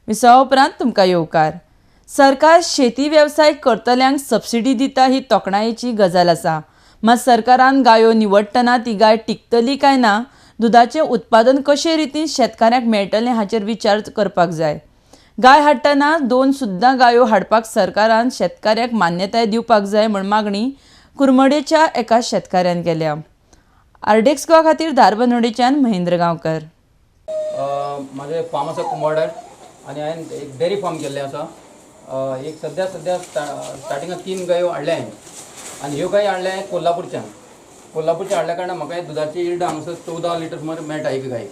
विसवा उपरांत तुमकां येवकार. सरकार शेती वेवसाय करतल्यांक सबसिडी दिता ही तोखणायेची गजाल आसा. मात सरकारान गायो निवडटना ती गाय टिकतली काय ना, दुदाचें उत्पादन कशे रितीन शेतकाऱ्यांक मेळटलें हाचेर विचार करपाक जाय. गाय हाडटना दोन सुद्दां गायो हाडपाक सरकारान शेतकाऱ्याक मान्यताय दिवपाक जाय म्हूण मागणी कुरमडेच्या एका शेतकाऱ्यान केल्या. आरडीएक्स गोवा खातीर धारबांदोडेच्यान महेंद्र गांवकर. म्हाजें फार्म आसा कुंभारवाड्यार आनी हांवें एक डेरी फार्म केल्लें आसा. एक सद्या सद्या स्टार्टिंगाक 3 गायो हाडल्या हांवें आनी ह्यो गायो हाडल्या हांवें कोल्हापूरच्यान. कोल्हापूरच्यान हाडल्या कारणान म्हाका दुदाची यिल्ड हांगासर 14 लिटर सुमार मेळटा एक गायक.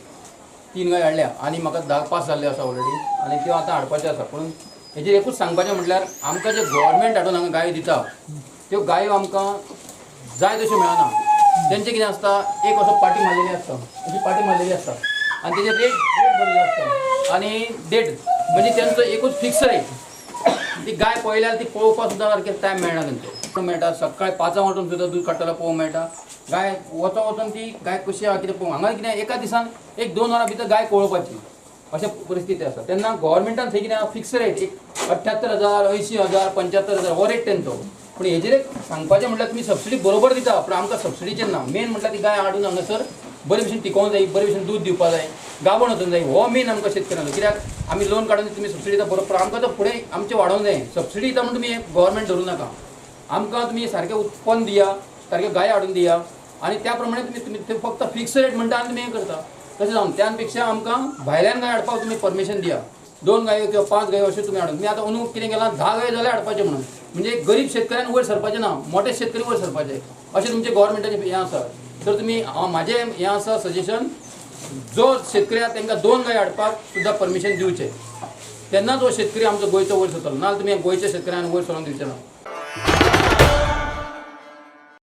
3 गाय हाडल्या आनी म्हाका 10 पास जाल्ल्यो आसा ऑलरेडी आनी त्यो आतां हाडपाच्यो आसा. पूण हेजेर एकूच सांगपाचें म्हटल्यार आमकां जे गव्हर्मेंट हाडून हांगा गायो दिता त्यो गायो आमकां जाय तश्यो मेळना. तेंचें कितें आसता, एक असो पाटी मारलेली आसता, अशी पाटी मारलेली आसता आनी तेजेर रेट बरयल्लो आसता आनी डेट, म्हणजे तेंचो एकूच फिक्स रेट. ती गाय पळयल्यार ती पळोवपाक सुद्दां सारकें टायम मेळना तेंचो. मेळटा सकाळी 5 वचून सुद्दां दूद काडटलो पळोवंक मेळटा. गाय वचोन वचोन ती गाय कशी आहा कितें पळोवंक, हांगा कितें एका दिसान 1-2 वरां भितर गाय पळोवपाची अशें परिस्थिती आसा. तेन्ना गव्हर्मेंटान थंय कितें फिक्स रेट एक 78,000, 80,000, 75,000 हो रेट तेंचो. पूण हेजेर एक सांगपाचें म्हटल्यार तुमी सबसिडी बरोबर दिता पूण आमकां सबसिडीचेर ना. मेन म्हटल्यार ती गाय हाडून हांगासर बरे भशेन टिकोवंक जाय, बरे भशेन दूद दिवपाक जाय, गाभण वचूंक जाय, हो मेन आमकां शेतकऱ्यांचो. कित्याक आमी लोन काडून तुमी सबसिडी दिता बरोबर, पूण आमकां तो फुडें आमचें वाडोवंक जाय. सबसिडी दिता म्हूण तुमी गव्हर्मेंट धरूं नाका, आमकां तुमी सारकें उत्पन्न दिया, सारक्यो गाय हाडून दिया आनी त्या प्रमाणे तुमी तुमी फक्त फिक्स रेट म्हणटा आनी तुमी हें करता. तशें जावन त्यान पेक्षा आमकां भायल्यान गाय हाडपाक तुमी परमिशन दिया. 2 गायो किंवा 5 गायो अश्यो तुमी हाडून, तुमी आतां अंदू कितें केलां 10 गायो जाल्यार हाडपाचें म्हणून, म्हणजे गरीब शेतकऱ्यान वयर सरपाचें ना, मोटे शेतकरी वयर सरपाचे अशें तुमचें गव्हर्मेंटाचें हें आसा. तर तुमी म्हाजें हें आसा सजेशन, जो शेतकरी आसा तांकां 2 गाय हाडपाक सुद्दां परमिशन दिवचें, तेन्नाच हो शेतकरी आमचो गोंयचो वयर सरतलो. ना तुमी गोंयच्या शेतकऱ्यांक वयर सरोन दिवचे ना.